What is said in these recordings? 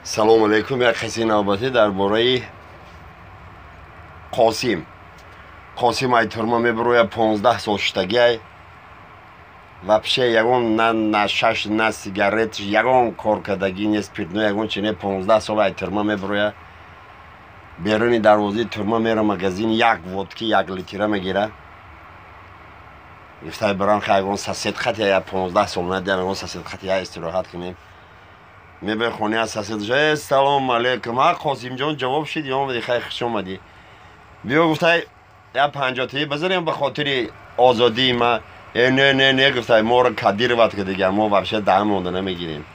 Салом алейкум. Як қиссаи навбатӣ дар бораи Қосим. Қосим ай турма мебироя, 15 сол шуштагиай ва пише ягон на шаш, на сигарет, ягон кор кардагӣ нест, спиртной ягон чи не. 15 сол ай турма мебироя, беруни дарвозаи турма мера магазин, як водки як литра мегира. Гуфтай барам ха ягон сосед хати я 15 сол надиям, ягон сосед хати я истироҳат кунем. Мебе хони аз соседша: «Салом алейкум, ҳа, Қосимҷон, ҷавоб шид, омадӣ, хай, хуш омадӣ, биё», гуфтай, «я панҷотаи базарем ба хотири озодии ма». «Э, не, не, не, — гуфтай, — моро кодировать кардагиам, мо вообще даҳам монда намегирем».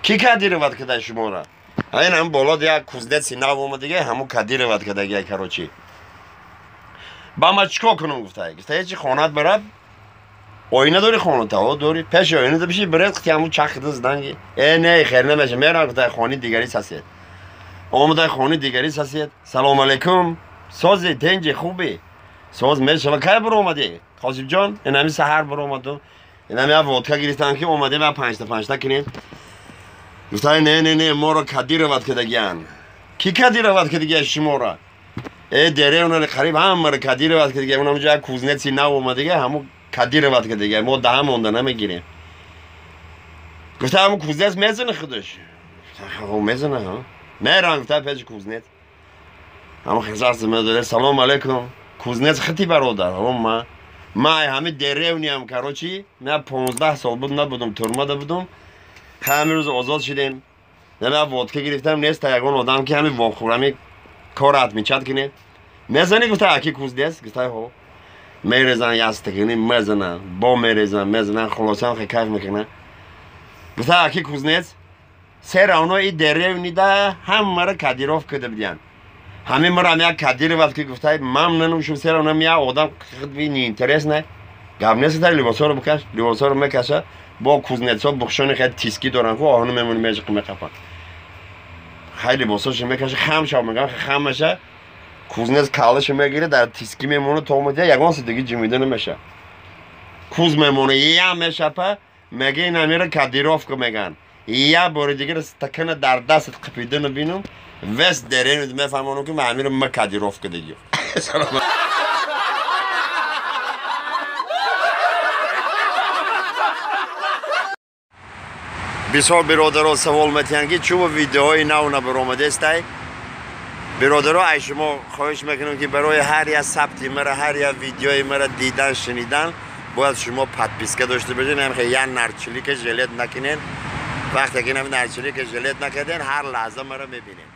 «Ки кодировать карда шуморо?» «Ин ҳам боло як кузнеци нав омадига, ҳамун кодировать кардагия, короче, ба ма чӣ кор кунам?» Гуфтай. Гуфта: «Ҳечи, хонат бараб, оина дори хоната?» «О, дори». «Пеши оина биши, биред қити ҳамун чахида зданги». «Э, не, хер намеша, мерам», гуфтай, «хони дигари сосед». Омадай хони дигари сосед: «Салом алейкум, сози, тенҷи, хуби?» «Соз мешава. Кай биромадӣ, Қосимҷон?» «Инами саҳар биромадум, инами я водка гирифтам, ки омадем, я панҷта панҷта кунем». Гуфтай: «Не, не, не, моро кодировать кардагиян». «Ки кодировать кардагия шуморо?» «Э, деревнали қариб ҳамаро кодировать кардагия, унам ҷо як кузнеци нав омадига, ҳамун кодировать кардагия, мо даҳам монда намегирем». Гуфта: «Ҳамун кузнец мезана худаш?» «Мезана». Мерам, гуфта, пеши кузнец. Ҳамун хисаст медоре: «Салом алейкум, кузнец хити, бародар, ма ҳами деревниям, короче, ма 15 сол буд набудум, турмада будум, ҳамин рӯз озод шудем, нама водка гирифтам, неста ягон одам, ки ҳами вохӯрами кора отмечать кунем, мезани?» Гуфта: «Аки кузнец?» Гуфта: «Ҳо». Мерезан, ястикини мезанан, бо мерезан, мезанан, хулосам хе кайф мекунан. Гуфта: «Аки кузнец, всё равно и деревнида ҳамаро кодировка карда будиян, ҳамин марам як кодировать ки». Гуфта: «Ман нанушум, всё равно я одам неинтересный, гап нест». Либосҳоро бикаш. Либосҳоро мекаша, бо кузнецҳо бухшони хеле тиски доранд ку, оҳану мемони, межиқи меқапан. Хай, либосҳошо мекаша, хам шав, меган, хамаша. Кузнец калаша мегира, дар тиски мемона, то омадия ягон сидиги ҷимида намеша, куз мемона, я мешапа, мега: «Ин амира кодировка меган, я бори дигар стакана дар дастат қипидана бинум, весь деревня мефаҳмонам, ки ма амира ма кодировка диги». Бисёр биродаро савол метиҳанд, ки чӯ видеоҳои нав набаромадестай. Биродаро, ай шумо хоҳиш мекунам, ки барои ҳар як сабти мара, ҳар як видеои мара дидан, шунидан бояд шумо подписка дошта бошед. Намхе як нарчилика жалеть накунед. Вақте ки нарчилика жалеть накарден, ҳар лаҳза мара мебинед.